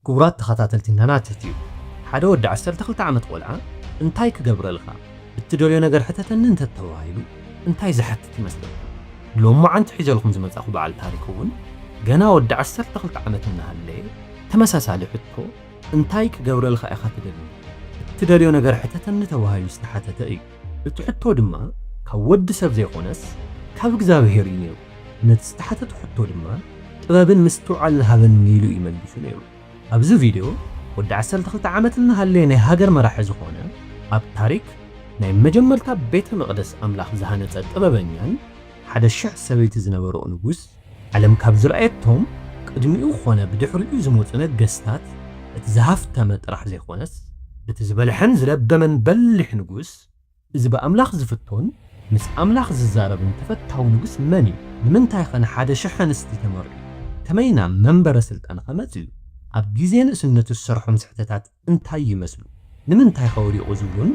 ክቡራት ተኸታተልቲ ናና ቲዩብ፣ ሓደ ወዲ ዓሰርተ ክልተ ዓመት ቆልዓ እንታይ ክገብረልካ፣ እትደልዮ ነገር ሕተተኒ እንተተባሂሉ እንታይ ዝሓትት ይመስለኩም? ሎማዓንቲ ሒዘልኩም ዝመጻኹ በዓል ታሪክ እውን ገና ወዲ ዓሰርተ ክልተ ዓመት እናሃለየ ተመሳሳሊ ሕቶ እንታይ ክገብረልካ ኢኻ ትደሊ? እትደልዮ ነገር ሕተተኒ ተባሂሉ ዝተሓተተ እዩ። እቲ ሕቶ ድማ ካብ ወዲ ሰብ ዘይኮነስ ካብ እግዚኣብሔር እዩ ነይሩ። ነቲ ዝተሓተተ ሕቶ ድማ ጥበብን ምስትውዓልን ሃበኒ ኢሉ እዩ መሊሱ ነይሩ። ኣብዚ ቪድዮ ወዲ ዓሰርተ ክልተ ዓመት እናሃለየ ናይ ሃገር መራሒ ዝኾነ ኣብ ታሪክ ናይ መጀመርታ ቤተ መቕደስ ኣምላኽ ዝሃነጸ ጥበበኛን ሓደ ሽሕ ሰበይቲ ዝነበሮ ንጉስ ዓለም ካብ ዝረኣየቶም ቅድሚኡ ኾነ ብድሕሪኡ ዝመፁ ነገስታት እቲ ዝሃፍተመ ጥራሕ ዘይኮነስ እቲ ዝበልሐን ዝለበመን በሊሕ ንጉስ እዚ ብኣምላኽ ዝፍቶን ምስ ኣምላኽ ዝዛረብን ተፈታዊ ንጉስ መን እዩ? ንምንታይ ኸ ንሓደ ሽሕ ኣንስቲ ተመርዒ? ከመይ ናብ መንበረ ስልጣን ኸ መፅኡ? ኣብ ግዜ ንእስነቱ ዝሰርሖም ስሕተታት እንታይ ይመስሉ? ንምንታይ ኸ ወዲቑ ዝብሉን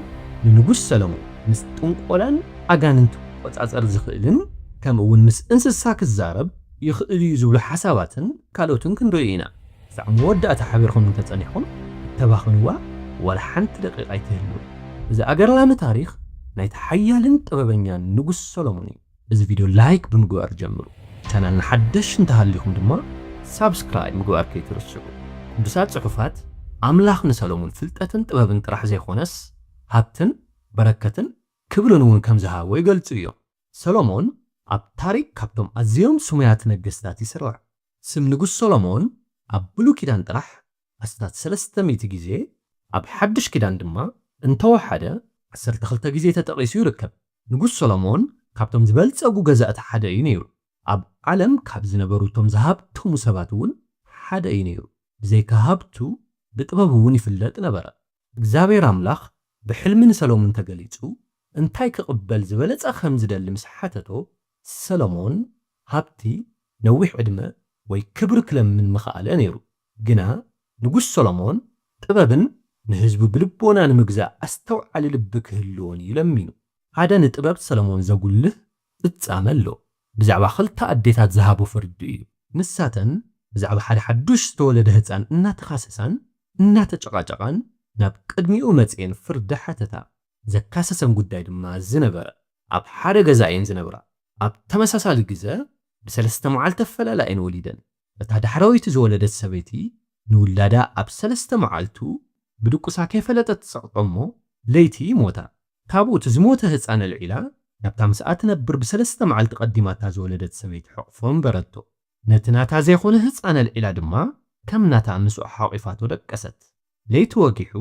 ንንጉስ ሰለሞን ምስ ጥንቆላን ኣጋንንቲ ክቆጻጸር ዝኽእልን ከምኡ እውን ምስ እንስሳ ክዛረብ ይኽእል እዩ ዝብሉ ሓሳባትን ካልኦትን ክንርኢ ኢና። ክሳዕ መወዳእታ ሓቢርኩም እንተጸኒሕኩም እተባኽንዋ ዋላ ሓንቲ ደቂቕ ኣይትህልውን። እዚ ኣገራሚ ታሪኽ ናይቲ ሓያልን ጥበበኛን ንጉስ ሰሎሞን እዩ። እዚ ቪድዮ ላይክ ብምግባር ጀምሩ። ቻናልና ሓደሽ እንተሃሊኹም ድማ ሳብስክራይብ ምግባር ከይትርስዑ። ቅዱሳት ጽሑፋት ኣምላኽ ንሰሎሞን ፍልጠትን ጥበብን ጥራሕ ዘይኮነስ ሃብትን በረከትን ክብርን እውን ከም ዝሃቦ ይገልጹ እዮም። ሰሎሞን ኣብ ታሪክ ካብቶም ኣዝዮም ስሙያት ነገስታት ይስራዕ። ስም ንጉስ ሰሎሞን ኣብ ብሉይ ኪዳን ጥራሕ ኣስታት ሰለስተ ሚእቲ ግዜ፣ ኣብ ሓድሽ ኪዳን ድማ እንተወሓደ ዓሰርተ ክልተ ግዜ ተጠቒሱ ይርከብ። ንጉስ ሰሎሞን ካብቶም ዝበልጸጉ ገዛእቲ ሓደ እዩ ነይሩ። ኣብ ዓለም ካብ ዝነበሩ እቶም ዝሃብተሙ ሰባት እውን ሓደ እዩ ነይሩ። ብዘይካ ሃብቱ ብጥበቡ እውን ይፍለጥ ነበረ። እግዚኣብሔር ኣምላኽ ብሕልሚ ንሰሎሞን ተገሊጹ እንታይ ክቕበል ዝበለጸ ከም ዝደሊ ምስ ሓተቶ፣ ሰሎሞን ሃብቲ፣ ነዊሕ ዕድመ ወይ ክብሪ ክለምን ምኽኣለ ነይሩ። ግና ንጉስ ሰሎሞን ጥበብን ንህዝቡ ብልቦና ንምግዛእ ኣስተውዓሊ ልቢ ክህልዎን እዩ ለሚኑ። ሓደ ንጥበብ ሰሎሞን ዘጉልህ ፍጻመ ኣሎ። ብዛዕባ ክልተ ኣዴታት ዝሃቦ ፍርዲ እዩ። ንሳተን ብዛዕባ ሓደ ሓዱሽ ዝተወለደ ህጻን እናተኻሰሳን እናተጨቓጨቓን ናብ ቅድሚኡ መጽኤን ፍርዲ ሓተታ። ዘካሰሰን ጉዳይ ድማ እዚ ነበረ። ኣብ ሓደ ገዛ እየን ዝነብራ። ኣብ ተመሳሳሊ ግዘ ብሰለስተ መዓልቲ ኣፈላላ እየን ወሊደን። እታ ዳሕረወይቲ ዝወለደት ሰበይቲ ንውላዳ ኣብ ሰለስተ መዓልቱ ብድቁሳ ከይፈለጠት ትጸቕጦ እሞ ለይቲ ይሞታ። ካብኡ እቲ ዝሞተ ህጻን ኣልዒላ ናብታ ምስኣ ትነብር ብሰለስተ መዓልቲ ቀዲማታ ዝወለደት ሰበይቲ ሕቕፎ ኣንበረቶ። ነቲ ናታ ዘይኮነ ህጻን ኣልዒላ ድማ ከም ናታ ምስኡ ሓቒፋቶ ደቀሰት። ለይቲ ወጊሑ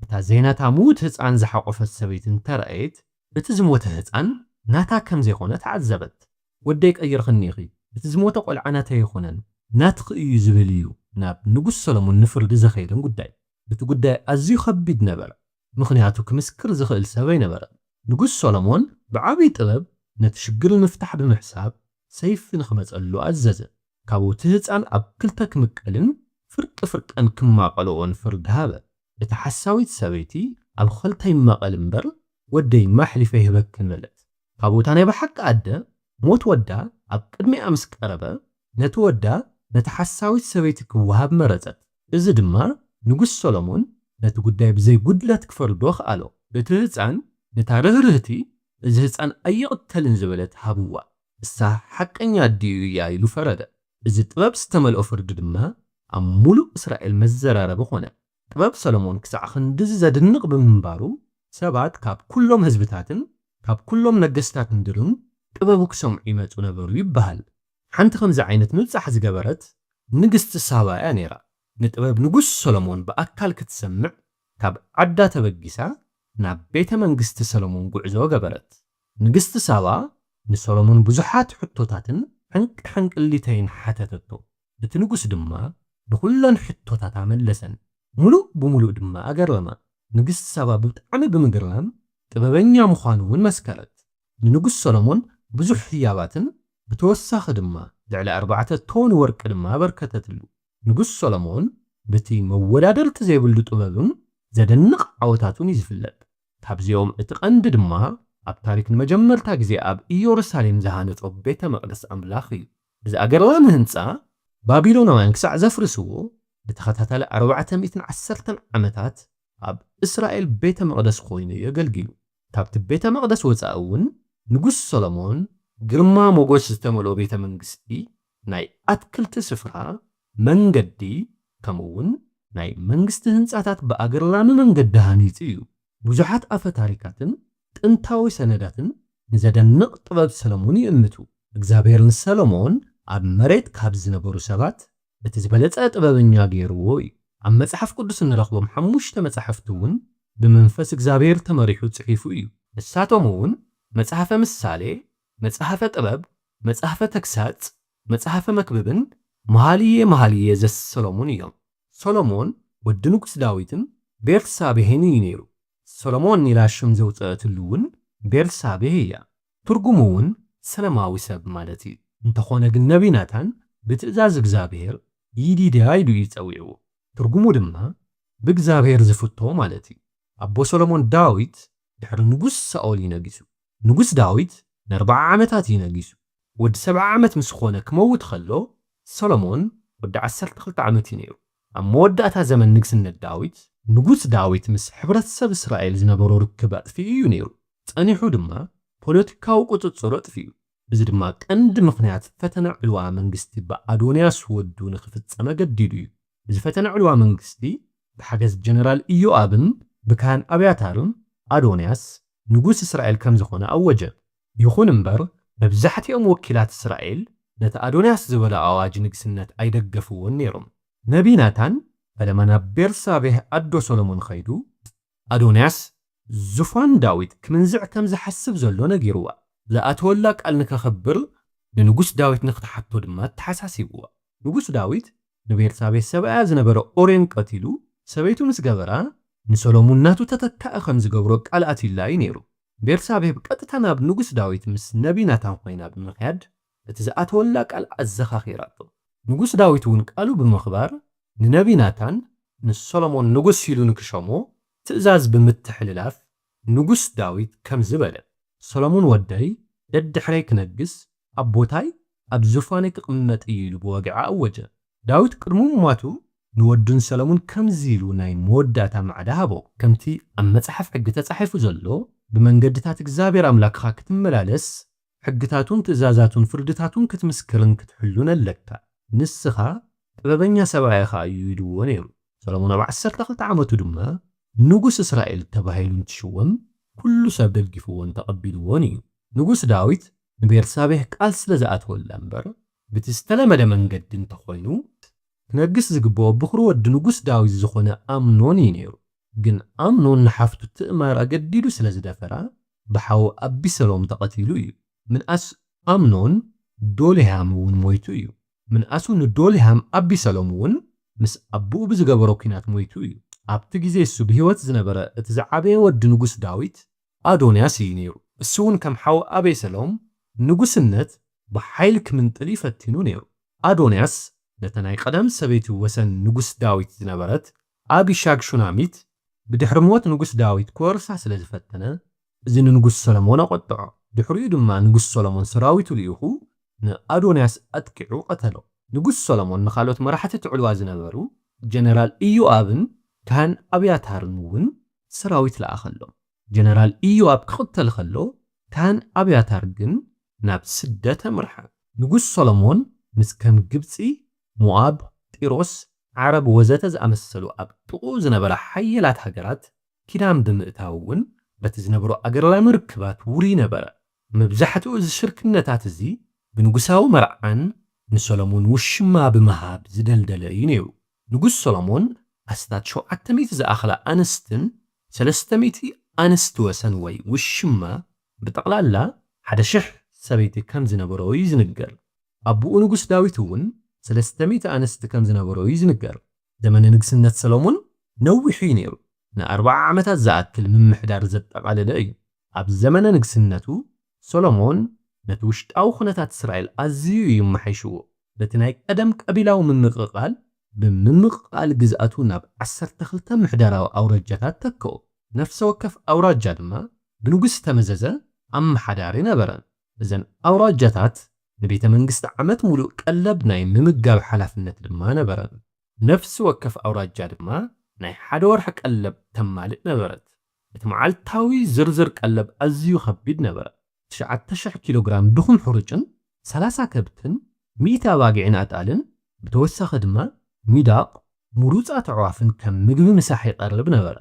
እታ ዘይናታ ምዉት ህጻን ዝሓቖፈት ሰበይቲ እንተረኣየት እቲ ዝሞተ ህጻን ናታ ከም ዘይኮነ ተዓዘበት። ወደይ ቀይርኽኒ ኢኺ፣ እቲ ዝሞተ ቆልዓ ናተይ ኣይኮነን፣ ናትኺ እዩ ዝብል እዩ ናብ ንጉስ ሰሎሞን ንፍርዲ ዘኸየደን ጉዳይ። እቲ ጉዳይ ኣዝዩ ከቢድ ነበረ፣ ምኽንያቱ ክምስክር ዝኽእል ሰብ ኣይነበረን። ንጉስ ሰሎሞን ብዓብዪ ጥበብ ነቲ ሽግር ንምፍታሕ ብምሕሳብ ሰይፊ ንኽመጸሉ ኣዘዘ። ካብኡ እቲ ህጻን ኣብ ክልተ ክምቀልን ፍርቂ ፍርቀን ክማቐልኦን ፍርዲ ሃበ። እታ ሓሳዊት ሰበይቲ ኣብ ኸልተ ይማቐል እምበር ወደይማ ኣሕሊፈ ኣይህበክን በለት። ካብኡ እታ ናይ ብሓቂ ኣደ ሞት ወዳ ኣብ ቅድሚኣ ምስ ቀረበ ነቲ ወዳ ነታ ሓሳዊት ሰበይቲ ክወሃብ መረጸት። እዚ ድማ ንጉስ ሰሎሞን ነቲ ጉዳይ ብዘይ ጉድለት ክፈርዶ ከኣሎ። እቲ ህጻን ነታ ርህርህቲ እዚ ህጻን ኣይቕተልን ዝበለት ሃብዋ። እሳ ሓቀኛ ኣዲኡ እያ ኢሉ ፈረደ። እዚ ጥበብ ዝተመልኦ ፍርዲ ድማ ኣብ ሙሉእ እስራኤል መዘራረቢ ኾነ። ጥበብ ሰሎሞን ክሳዕ ክንድዚ ዘድንቕ ብምንባሩ ሰባት ካብ ኩሎም ህዝብታትን ካብ ኩሎም ነገስታትን ድሩን ጥበቡ ክሰምዑ ይመጹ ነበሩ ይበሃል። ሓንቲ ከምዚ ዓይነት ምብጻሕ ዝገበረት ንግስቲ ሳባ እያ ነይራ። ንጥበብ ንጉስ ሰሎሞን ብኣካል ክትሰምዕ ካብ ዓዳ ተበጊሳ ናብ ቤተ መንግስቲ ሰሎሞን ጉዕዞ ገበረት። ንግስቲ ሳባ ንሰሎሞን ብዙሓት ሕቶታትን ሕንቅሕንቅሊተይን ሓተተቶ። እቲ ንጉስ ድማ ንኹለን ሕቶታታ መለሰን። ሙሉእ ብሙሉእ ድማ ኣገረማ። ንግስቲ ሳባ ብጣዕሚ ብምግርራም ጥበበኛ ምዃኑ እውን መስከረት። ንንጉስ ሰሎሞን ብዙሕ ህያባትን ብተወሳኺ ድማ ልዕሊ ኣርባዕተ ቶን ወርቂ ድማ ኣበርከተትሉ። ንጉስ ሰሎሞን ብቲ መወዳደርቲ ዘይብሉ ጥበቡን ዘደንቕ ዓወታቱን እዩ ዝፍለጥ። ካብዚኦም እቲ ቀንዲ ድማ ኣብ ታሪክ ንመጀመርታ ግዜ ኣብ ኢየሩሳሌም ዝሃነጾ ቤተ መቕደስ ኣምላኽ እዩ። እዚ ኣገርላሚ ህንጻ ባቢሎናውያን ክሳዕ ዘፍርስዎ ንተኸታታሊ ኣርባዕተ ሚእትን ዓሰርተን ዓመታት ኣብ እስራኤል ቤተ መቕደስ ኮይኑ እዩ ኣገልጊሉ። ካብቲ ቤተ መቕደስ ወጻኢ እውን ንጉስ ሰሎሞን ግርማ ሞጎስ ዝተመልኦ ቤተ መንግስቲ፣ ናይ ኣትክልቲ ስፍራ፣ መንገዲ፣ ከምኡ እውን ናይ መንግስቲ ህንጻታት ብኣገራሚ መንገዲ ሃኒጹ እዩ። ብዙሓት ኣፈ ታሪካትን ጥንታዊ ሰነዳትን ንዘደንቕ ጥበብ ሰሎሞን ይእምቱ። እግዚኣብሔር ንሰሎሞን ኣብ መሬት ካብ ዝነበሩ ሰባት እቲ ዝበለጸ ጥበበኛ ገይርዎ እዩ። ኣብ መጽሓፍ ቅዱስ እንረኽቦም ሓሙሽተ መጻሕፍቲ እውን ብመንፈስ እግዚኣብሔር ተመሪሑ ጽሒፉ እዩ። ንሳቶም እውን መጽሓፈ ምሳሌ፣ መጽሓፈ ጥበብ፣ መጽሓፈ ተግሳጽ፣ መጽሓፈ መክብብን መሃልየ መሃልየ ዘሰሎሙን እዮም። ሰሎሞን ወዲ ንጉስ ዳዊትን ቤርሳቤህን እዩ ነይሩ። ሰሎሞን ኢላ ሽም ዘውፀአትሉ እውን ቤርሳቤህ እያ። ትርጉሙ እውን ሰላማዊ ሰብ ማለት እዩ። እንተኾነ ግን ነቢ ናታን ብትእዛዝ እግዚኣብሔር ይዲድያ ኢሉ እዩ ጸዊዕዎ። ትርጉሙ ድማ ብእግዚኣብሔር ዝፍቶ ማለት እዩ። ኣቦ ሰሎሞን ዳዊት ድሕሪ ንጉስ ሳኦል እዩ ነጊሱ። ንጉስ ዳዊት ንኣርብዓ ዓመታት እዩ ነጊሱ። ወዲ ሰብዓ ዓመት ምስ ኾነ ክመውት ከሎ፣ ሰሎሞን ወዲ ዓሰርተ ክልተ ዓመት እዩ ነይሩ። ኣብ መወዳእታ ዘመን ንግስነት ዳዊት፣ ንጉስ ዳዊት ምስ ሕብረተሰብ እስራኤል ዝነበሮ ርክብ ኣጥፊኡ እዩ ነይሩ። ጸኒሑ ድማ ፖለቲካዊ ቁጽጽሩ ኣጥፊኡ። እዚ ድማ ቀንዲ ምኽንያት ፈተነ ዕልዋ መንግስቲ ብኣዶንያስ ወዱ ንኽፍጸም ኣገዲዱ እዩ። እዚ ፈተነ ዕልዋ መንግስቲ ብሓገዝ ጀነራል ኢዮኣብን ብካህን ኣብያታርን ኣዶንያስ ንጉስ እስራኤል ከም ዝኾነ ኣወጀ። ይኹን እምበር፣ መብዛሕትኦም ወኪላት እስራኤል ነቲ ኣዶንያስ ዝበሎ ኣዋጅ ንግስነት ኣይደገፍዎን ነይሮም። ነቢ ናታን ፈለማ ናብ ቤርሳቤህ ኣዶ ሰሎሞን ኸይዱ፣ ኣዶንያስ ዙፋን ዳዊት ክምንዝዕ ከም ዝሓስብ ዘሎ ነጊርዋ። ዝኣተወላ ቃል ንከኸብር ንንጉስ ዳዊት ንኽትሓቶ ድማ ተሓሳሲብዋ። ንጉስ ዳዊት ንቤርሳቤህ ሰብኣያ ዝነበረ ኦርዮን ቀቲሉ ሰበይቱ ምስ ገበራ፣ ንሰሎሙን ናቱ ተተካኢ ከም ዝገብሮ ቃል ኣትዩላ እዩ ነይሩ። ቤርሳቤህ ብቀጥታ ናብ ንጉስ ዳዊት ምስ ነቢ ናታን ኮይና ብምኽያድ እቲ ዝኣተወላ ቃል ኣዘኻኺራቶ። ንጉስ ዳዊት እውን ቃሉ ብምኽባር ንነቢ ናታን ንሰሎሞን ንጉስ ኢሉ ንክሸሞ ትእዛዝ ብምትሕልላፍ ንጉስ ዳዊት ከምዚ በለ፣ ሰሎሞን ወደይ ደድሕረይ ክነግስ ኣብ ቦታይ ኣብ ዙፋነይ ክቕመጥ እዩ ኢሉ ብወግዒ ኣወጀ። ዳዊት ቅድሚ ምሟቱ ንወዱን ሰሎሙን ከምዚ ኢሉ ናይ መወዳእታ ማዕዳ ሃቦ። ከምቲ ኣብ መጽሓፍ ሕጊ ተጻሒፉ ዘሎ ብመንገድታት እግዚኣብሔር ኣምላክኻ ክትመላለስ ሕግታቱን ትእዛዛቱን ፍርድታቱን ክትምስክርን ክትሕሉን ኣለካ። ንስኻ ጥበበኛ ሰብኣይ ኢኻ እዩ ኢልዎ ነይሩ። ሰሎሞን ኣብ ዓሰርተ ክልተ ዓመቱ ድማ ንጉስ እስራኤል ተባሂሉ እንትሽወም ኩሉ ሰብ ደጊፍዎን ተቐቢልዎን እዩ። ንጉስ ዳዊት ንቤርሳቤህ ቃል ስለ ዝኣተወላ እምበር ብቲ ዝተለመደ መንገዲ እንተኾይኑ ክነግስ ዝግብኦ ብኹሪ ወዲ ንጉስ ዳዊት ዝኾነ ኣምኖን እዩ ነይሩ። ግን ኣምኖን ንሓፍቱ ትእማር ኣገዲዱ ስለ ዝደፈራ ብሓዉ ኣቢሰሎም ተቐቲሉ እዩ። ምንኣስ ኣምኖን ዶሊሃም እውን ሞይቱ እዩ። ምንኣሱ ንዶሊሃም ኣቢሰሎም እውን ምስ ኣቦኡ ብዝገበሮ ኲናት ሞይቱ እዩ። ኣብቲ ግዜ እሱ ብህይወት ዝነበረ እቲ ዝዓበየ ወዲ ንጉስ ዳዊት ኣዶንያስ እዩ ነይሩ። እሱ እውን ከም ሓው ኣቤሰሎም ንጉስነት ብሓይሊ ክምንጥል እዩ ፈቲኑ ነይሩ። ኣዶንያስ ነታ ናይ ቀደም ሰበይቱ ወሰን ንጉስ ዳዊት ዝነበረት ኣቢሻግ ሹናሚት ብድሕሪ ሞት ንጉስ ዳዊት ክወርሳ ስለ ዝፈተነ፣ እዚ ንንጉስ ሰሎሞን ኣቖጥዖ። ድሕሪኡ ድማ ንጉስ ሰሎሞን ሰራዊቱ ልኢኹ ንኣዶንያስ ኣጥቂዑ ቀተሎ። ንጉስ ሰሎሞን ንኻልኦት መራሕቲ እቲ ዕልዋ ዝነበሩ ጀነራል ኢዮኣብን ካህን ኣብያታርን እውን ሰራዊት ለኣኸሎም። ጀነራል ኢዮኣብ ክቕተል ከሎ፣ ካህን ኣብያታር ግን ናብ ስደት ኣምርሐ። ንጉስ ሰሎሞን ምስ ከም ግብጺ፣ ሞኣብ፣ ጢሮስ፣ ዓረብ ወዘተ ዝኣመሰሉ ኣብ ጥቕኡ ዝነበራ ሓየላት ሃገራት ኪዳን ብምእታው እውን በቲ ዝነበሮ ኣገራሚ ርክባት ውሩይ ነበረ። መብዛሕትኡ እዚ ሽርክነታት እዚ ብንጉሳዊ መርዓን ንሰሎሞን ውሽማ ብምሃብ ዝደልደለ እዩ ነይሩ። ንጉስ ሰሎሞን ኣስታት ሸውዓተ ሚእቲ ዝኣኽላ ኣንስትን ሰለስተ ሚእቲ ኣንስቲ ወሰን ወይ ውሽማ፣ ብጠቕላላ ሓደ ሽሕ ሰበይቲ ከም ዝነበሮ እዩ ዝንገር። ኣቦኡ ንጉስ ዳዊት እውን ሰለስተ ሚእቲ ኣንስቲ ከም ዝነበሮ እዩ ዝንገር። ዘመነ ንግስነት ሰሎሞን ነዊሕ እዩ ነይሩ። ንኣርብዓ ዓመታት ዝኣክል ምምሕዳር ዘጠቓለለ እዩ። ኣብ ዘመነ ንግስነቱ ሰሎሞን ነቲ ውሽጣዊ ኩነታት እስራኤል ኣዝዩ እዩ ኣመሓይሽዎ። በቲ ናይ ቀደም ቀቢላዊ ምምቕቓል ብምምቕቓል ግዝኣቱ ናብ ዓሰርተ ክልተ ምሕዳራዊ ኣውራጃታት ተክኦ። ነፍሰ ወከፍ ኣውራጃ ድማ ብንጉስ ዝተመዘዘ ኣመሓዳሪ ነበረን። እዘን ኣውራጃታት ንቤተ መንግስቲ ዓመት ሙሉእ ቀለብ ናይ ምምጋብ ሓላፍነት ድማ ነበረን። ነፍሲ ወከፍ ኣውራጃ ድማ ናይ ሓደ ወርሒ ቀለብ ተማልእ ነበረት። እቲ መዓልታዊ ዝርዝር ቀለብ ኣዝዩ ከቢድ ነበረ። ትሽዓተ ሽሕ ኪሎ ግራም ድኹም ሕሩጭን ሰላሳ ከብትን ሚእቲ ኣባጊዕን ኣጣልን፣ ብተወሳኺ ድማ ሚዳቕ፣ ምሩጻት ኣዕዋፍን ከም ምግቢ ምሳሕ ይቐርብ ነበረ።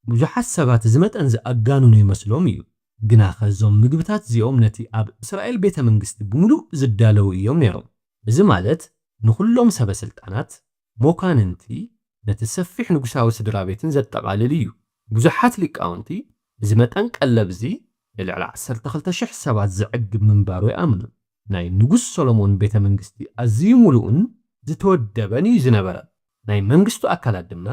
ብዙሓት ሰባት እዚ መጠን ዝኣጋንኑ ይመስሎም እዩ፣ ግናኸ እዞም ምግብታት እዚኦም ነቲ ኣብ እስራኤል ቤተ መንግስቲ ብምሉእ ዝዳለዉ እዮም ነይሮም። እዚ ማለት ንኹሎም ሰበ ስልጣናት፣ ሞካንንቲ፣ ነቲ ሰፊሕ ንጉሳዊ ስድራ ቤትን ዘጠቓልል እዩ። ብዙሓት ሊቃውንቲ እዚ መጠን ቀለብ እዚ ንልዕሊ ዓሰርተ ክልተ ሽሕ ሰባት ዘዕግብ ምንባሩ ይኣምኑ። ናይ ንጉስ ሰሎሞን ቤተ መንግስቲ ኣዝዩ ምሉእን ዝተወደበን እዩ ዝነበረ። ናይ መንግስቱ ኣካላት ድማ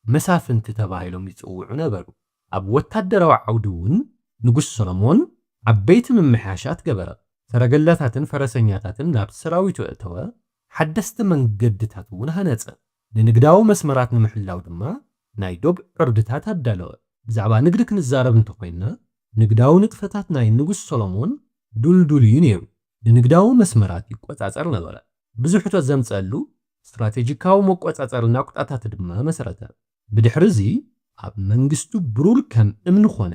መሳፍንቲ ተባሂሎም ይጽውዑ ነበሩ። ኣብ ወታደራዊ ዓውዲ እውን ንጉስ ሰሎሞን ዓበይቲ ምምሕያሻት ገበረ። ሰረገላታትን ፈረሰኛታትን ናብ ሰራዊቱ ኣእተወ፣ ሓደስቲ መንገድታት እውን ሃነጸ። ንንግዳዊ መስመራት ንምሕላው ድማ ናይ ዶብ ዕርድታት ኣዳለወ። ብዛዕባ ንግዲ ክንዛረብ እንተኾይንና፣ ንግዳዊ ንጥፈታት ናይ ንጉስ ሰሎሞን ዱልዱል እዩ ነይሩ። ንንግዳዊ መስመራት ይቆጻጸር ነበረ። ብዙሕ እቶት ዘምጸሉ ስትራቴጂካዊ መቆጻጸሪ ናቁጣታት ድማ መሰረተ። ብድሕሪ እዚ ኣብ መንግስቱ ብሩር ከም እምኒ ኾነ።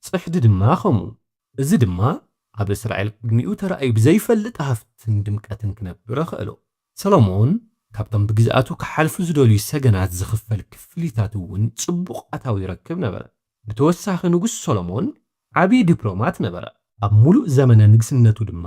ጽሕዲ ድማ ኸምኡ። እዚ ድማ ኣብ እስራኤል ቅድሚኡ ተራእዩ ብዘይፈልጥ ሃፍትን ድምቀትን ክነብር ኣኽእሎ። ሰሎሞን ካብቶም ብግዝኣቱ ክሓልፉ ዝደልዩ ሰገናት ዝኽፈል ክፍሊታት እውን ጽቡቕ ኣታዊ ይረክብ ነበረ። ብተወሳኺ ንጉስ ሰሎሞን ዓቢ ዲፕሎማት ነበረ። ኣብ ሙሉእ ዘመነ ንግስነቱ ድማ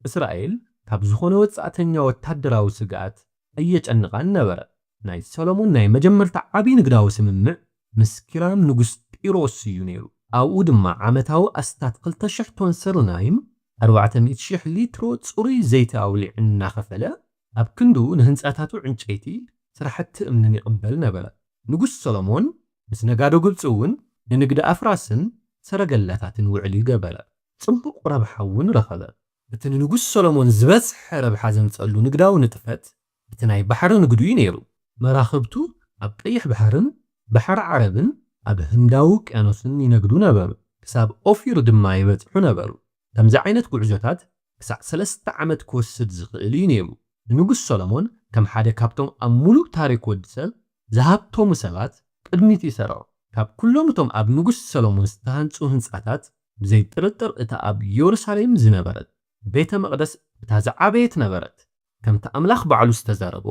እስራኤል ካብ ዝኾነ ወጻእተኛ ወታደራዊ ስግኣት ኣየጨንቓን ነበረ። ናይ ሰሎሞን ናይ መጀመርታ ዓቢ ንግዳዊ ስምምዕ ምስ ኪራም ንጉስ ጢሮስ እዩ ነይሩ። ኣብኡ ድማ ዓመታዊ ኣስታት ክልተ ሽሕ ቶን ስርናይም፣ ኣርባዕተ ሚእቲ ሽሕ ሊትሮ ጽሩይ ዘይቲ ኣውሊዕ እናኸፈለ ኣብ ክንድኡ ንህንጻታቱ ዕንጨይቲ ስራሕቲ እምንን ይቕበል ነበረ። ንጉስ ሰሎሞን ምስ ነጋዶ ግብጺ እውን ንንግዲ ኣፍራስን ሰረገላታትን ውዕል ይገበረ። ጽቡቕ ረብሓ እውን ረኸበ። እቲ ንንጉስ ሰሎሞን ዝበዝሐ ረብሓ ዘምጸሉ ንግዳዊ ንጥፈት እቲ ናይ ባሕሪ ንግዱ እዩ ነይሩ። መራኽብቱ ኣብ ቀይሕ ባሕርን ባሕሪ ዓረብን ኣብ ህንዳዊ ውቅያኖስን ይነግዱ ነበሩ። ክሳብ ኦፊር ድማ ይበጽሑ ነበሩ። ከምዚ ዓይነት ጉዕዞታት ክሳዕ ሰለስተ ዓመት ክወስድ ዝኽእል እዩ ነይሩ። ንንጉስ ሰሎሞን ከም ሓደ ካብቶም ኣብ ሙሉእ ታሪክ ወዲ ሰብ ዝሃብተሙ ሰባት ቅድሚት ይሰርዖ። ካብ ኩሎም እቶም ኣብ ንጉስ ሰሎሞን ዝተሃንጹ ህንጻታት ብዘይ ጥርጥር እታ ኣብ የሩሳሌም ዝነበረት ቤተ መቕደስ እታ ዝዓበየት ነበረት። ከምቲ ኣምላኽ ባዕሉ ዝተዛረቦ፣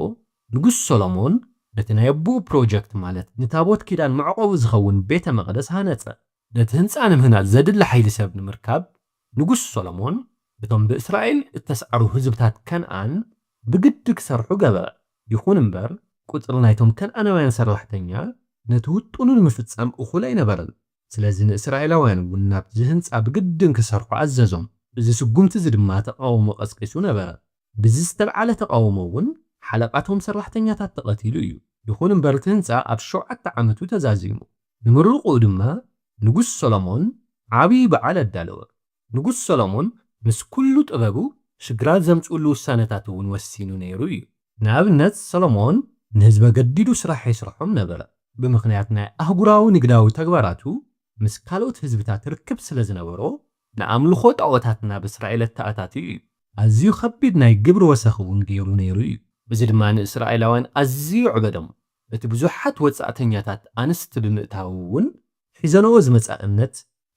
ንጉስ ሰሎሞን ነቲ ናይ ኣቦኡ ፕሮጀክት ማለት ንታቦት ኪዳን መዕቆቢ ዝኸውን ቤተ መቕደስ ሃነጸ። ነቲ ህንጻ ንምህናጽ ዘድሊ ሓይሊ ሰብ ንምርካብ ንጉስ ሰሎሞን እቶም ብእስራኤል እተስዓሩ ህዝብታት ከነኣን ብግዲ ክሰርሑ ገበረ። ይኹን እምበር ቁጽሪ ናይቶም ከነኣናውያን ሰራሕተኛ ነቲ ውጥኑ ንምፍጻም እኹል ኣይነበረን። ስለዚ ንእስራኤላውያን እውን ናብዚ ህንጻ ብግድን ክሰርሑ ኣዘዞም። እዚ ስጉምቲ እዚ ድማ ተቓውሞ ቀስቂሱ ነበረ። ብዚ ዝተልዓለ ተቓውሞ እውን ሓለቓቶም ሰራሕተኛታት ተቐቲሉ እዩ። ይኹን እምበር እቲ ህንጻ ኣብ ሸውዓተ ዓመቱ ተዛዚሙ። ንምርቕኡ ድማ ንጉስ ሰሎሞን ዓብዪ በዓል ኣዳለወ። ንጉስ ሰሎሞን ምስ ኩሉ ጥበቡ ሽግራት ዘምጽኡሉ ውሳነታት እውን ወሲኑ ነይሩ እዩ። ንኣብነት ሰሎሞን ንህዝቢ ኣገዲዱ ስራሕ የስርሖም ነበረ። ብምኽንያት ናይ ኣህጉራዊ ንግዳዊ ተግባራቱ ምስ ካልኦት ህዝብታት ርክብ ስለ ዝነበሮ ንኣምልኾ ጣዖታት ናብ እስራኤል ኣተኣታትዩ እዩ። ኣዝዩ ከቢድ ናይ ግብሪ ወሰኽ እውን ገይሩ ነይሩ እዩ። እዚ ድማ ንእስራኤላውያን ኣዝዩ ኣዕበዶም። እቲ ብዙሓት ወጻእተኛታት ኣንስቲ ብምእታዉ እውን ሒዘንኦ ዝመጻ እምነት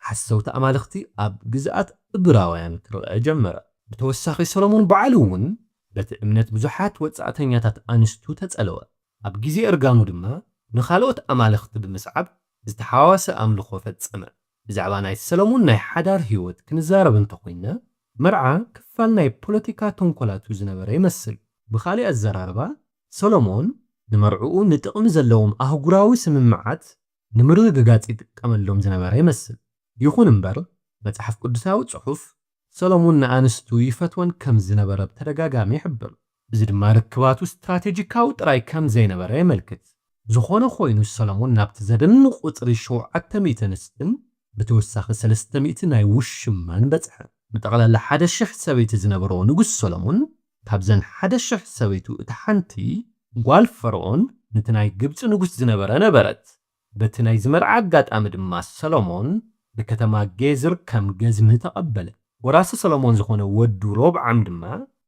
ሓሰውቲ ኣማልኽቲ ኣብ ግዝኣት እብራውያን ክረኣ ጀመረ። ብተወሳኺ ሰሎሞን ባዕሉ እውን በቲ እምነት ብዙሓት ወጻእተኛታት ኣንስቱ ተጸለወ። ኣብ ግዜ እርጋኑ ድማ ንኻልኦት ኣማልኽቲ ብምስዓብ ዝተሓዋወሰ ኣምልኾ ፈጸመ። ብዛዕባ ናይ ሰሎሞን ናይ ሓዳር ህይወት ክንዛረብ እንተኾይንና፣ መርዓ ክፋል ናይ ፖለቲካ ተንኮላቱ ዝነበረ ይመስል። ብኻልእ ኣዘራርባ፣ ሰሎሞን ንመርዕኡ ንጥቕሚ ዘለዎም ኣህጉራዊ ስምምዓት ንምርግጋጽ ይጥቀመሎም ዝነበረ ይመስል። ይኹን እምበር፣ መጽሓፍ ቅዱሳዊ ጽሑፍ ሰሎሞን ንኣንስቱ ይፈትወን ከም ዝነበረ ብተደጋጋሚ ይሕብር። እዚ ድማ ርክባቱ ስትራቴጂካዊ ጥራይ ከም ዘይነበረ የመልክት። ዝኾነ ኮይኑ፣ ሰሎሞን ናብቲ ዘደንቕ ቁጽሪ ሸውዓተ ሚእቲ ኣንስትን ብተወሳኺ ሰለስተ ሚእቲ ናይ ውሽማን በጽሐ። ብጠቕላላ ሓደ ሽሕ ሰበይቲ ዝነበሮ ንጉስ ሰሎሞን፣ ካብዘን ሓደ ሽሕ ሰበይቱ እታ ሓንቲ ጓል ፈርዖን ነቲ ናይ ግብጺ ንጉስ ዝነበረ ነበረት። በቲ ናይ ዝመርዓ ኣጋጣሚ ድማ ሰሎሞን ንከተማ ጌዝር ከም ገዝሚ ተቐበለ። ወራሲ ሰሎሞን ዝኾነ ወዱ ሮብዓም ድማ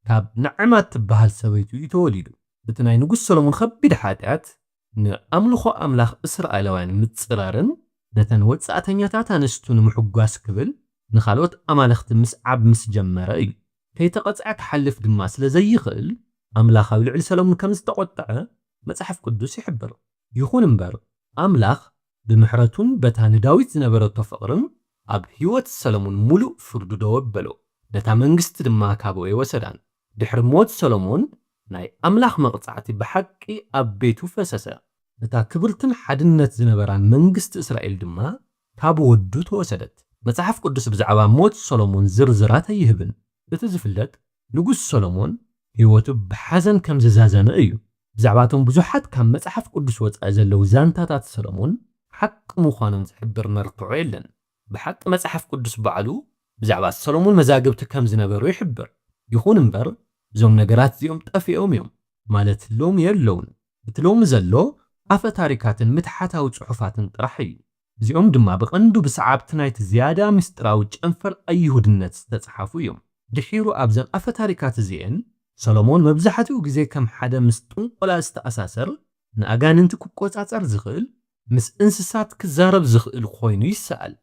ካብ ናዕማ እትበሃል ሰበይቱ እዩ ተወሊዱ። እቲ ናይ ንጉስ ሰሎሞን ከቢድ ሓጢኣት ንኣምልኾ ኣምላኽ እስራኤላውያን ምጽራርን ነተን ወጻእተኛታት ኣንስቱ ንምሕጓስ ክብል ንኻልኦት ኣማልኽቲ ምስዓብ ምስ ጀመረ እዩ። ከይተቐጽዐ ክሓልፍ ድማ ስለ ዘይኽእል ኣምላኽ ኣብ ልዕሊ ሰሎሞን ከም ዝተቖጥዐ መጽሓፍ ቅዱስ ይሕብር። ይኹን እምበር ኣምላኽ ብምሕረቱን በታ ንዳዊት ዝነበረቶ ፍቕርን ኣብ ህይወት ሰሎሞን ሙሉእ ፍርዱ ደው ኣበሎ። ነታ መንግስቲ ድማ ካብኡ ኣይወሰዳን። ድሕሪ ሞት ሰሎሞን ናይ ኣምላኽ መቕጻዕቲ ብሓቂ ኣብ ቤቱ ፈሰሰ። እታ ክብርትን ሓድነት ዝነበራን መንግስቲ እስራኤል ድማ ካብ ወዱ ተወሰደት። መጽሓፍ ቅዱስ ብዛዕባ ሞት ሰሎሞን ዝርዝራት ኣይህብን። እቲ ዝፍለጥ ንጉስ ሰሎሞን ህይወቱ ብሓዘን ከም ዝዛዘመ እዩ። ብዛዕባ እቶም ብዙሓት ካብ መጽሓፍ ቅዱስ ወጻኢ ዘለዉ ዛንታታት ሰሎሞን ሓቂ ምዃኖም ዝሕብር መርትዖ የለን። ብሓቂ መጽሓፍ ቅዱስ ባዕሉ ብዛዕባ ሰሎሞን መዛግብቲ ከም ዝነበሩ ይሕብር። ይኹን እምበር እዞም ነገራት እዚኦም ጠፊኦም እዮም፣ ማለት ሎሚ የለውን። እቲ ሎሚ ዘሎ ኣፈ ታሪካትን ምትሓታዊ ጽሑፋትን ጥራሕ እዩ። እዚኦም ድማ ብቐንዱ ብሰዓብቲ ናይቲ ዝያዳ ምስጢራዊ ጨንፈር ኣይሁድነት ዝተጽሓፉ እዮም። ድሒሩ ኣብዘን ኣፈ ታሪካት እዚኤን ሰሎሞን መብዛሕትኡ ግዜ ከም ሓደ ምስ ጥንቆላ ዝተኣሳሰር ንኣጋንንቲ ክቆጻጸር ዝኽእል ምስ እንስሳት ክዛረብ ዝኽእል ኮይኑ ይሰኣል።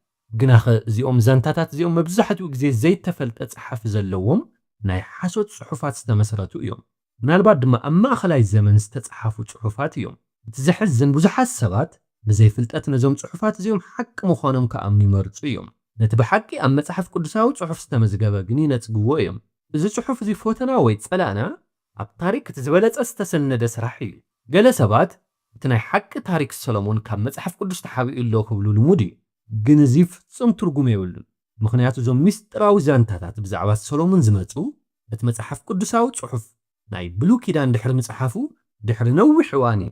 ግናኸ እዚኦም ዛንታታት እዚኦም መብዛሕትኡ ግዜ ዘይተፈልጠ ጸሓፊ ዘለዎም ናይ ሓሶት ጽሑፋት ዝተመስረቱ እዮም። ምናልባት ድማ ኣብ ማእኸላይ ዘመን ዝተጸሓፉ ጽሑፋት እዮም። እቲ ዘሕዝን ብዙሓት ሰባት ብዘይ ፍልጠት ነዞም ጽሑፋት እዚኦም ሓቂ ምዃኖም ክኣምኑ ይመርጹ እዮም። ነቲ ብሓቂ ኣብ መጽሓፍ ቅዱሳዊ ጽሑፍ ዝተመዝገበ ግን ይነጽግዎ እዮም። እዚ ጽሑፍ እዚ ፎተና ወይ ጸላእና ኣብ ታሪክ እቲ ዝበለጸ ዝተሰነደ ስራሕ እዩ። ገለ ሰባት እቲ ናይ ሓቂ ታሪክ ሰሎሞን ካብ መጽሓፍ ቅዱስ ተሓቢኡ ኣሎ ክብሉ ልሙድ እዩ። ግን እዚ ፍጹም ትርጉም የብሉን። ምኽንያቱ እዞም ምስጢራዊ ዛንታታት ብዛዕባ ሰሎሞን ዝመጹ እቲ መጽሓፍ ቅዱሳዊ ጽሑፍ ናይ ብሉይ ኪዳን ድሕሪ ምጽሓፉ ድሕሪ ነዊሕ እዋን እዩ።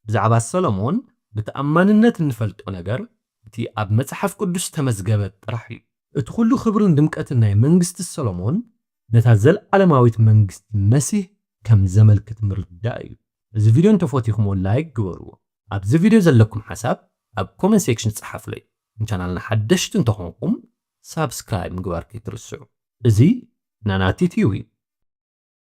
ብዛዕባ ሰሎሞን ብተኣማንነት እንፈልጦ ነገር እቲ ኣብ መጽሓፍ ቅዱስ ተመዝገበ ጥራሕ እዩ። እቲ ኩሉ ክብርን ድምቀትን ናይ መንግስቲ ሰሎሞን ነታ ዘለዓለማዊት መንግስቲ መሲህ ከም ዘመልክት ምርዳእ እዩ። እዚ ቪድዮ እንተፈቲኹሞ ላይክ ግበርዎ። ኣብዚ ቪድዮ ዘለኩም ሓሳብ ኣብ ኮመንት ሴክሽን ጸሓፉለይ። ንቻናልና ሓደሽቲ እንተኾንኩም ሳብስክራይብ ምግባር ከይትርስዑ። እዚ ናናቲ ቲቪ እዩ።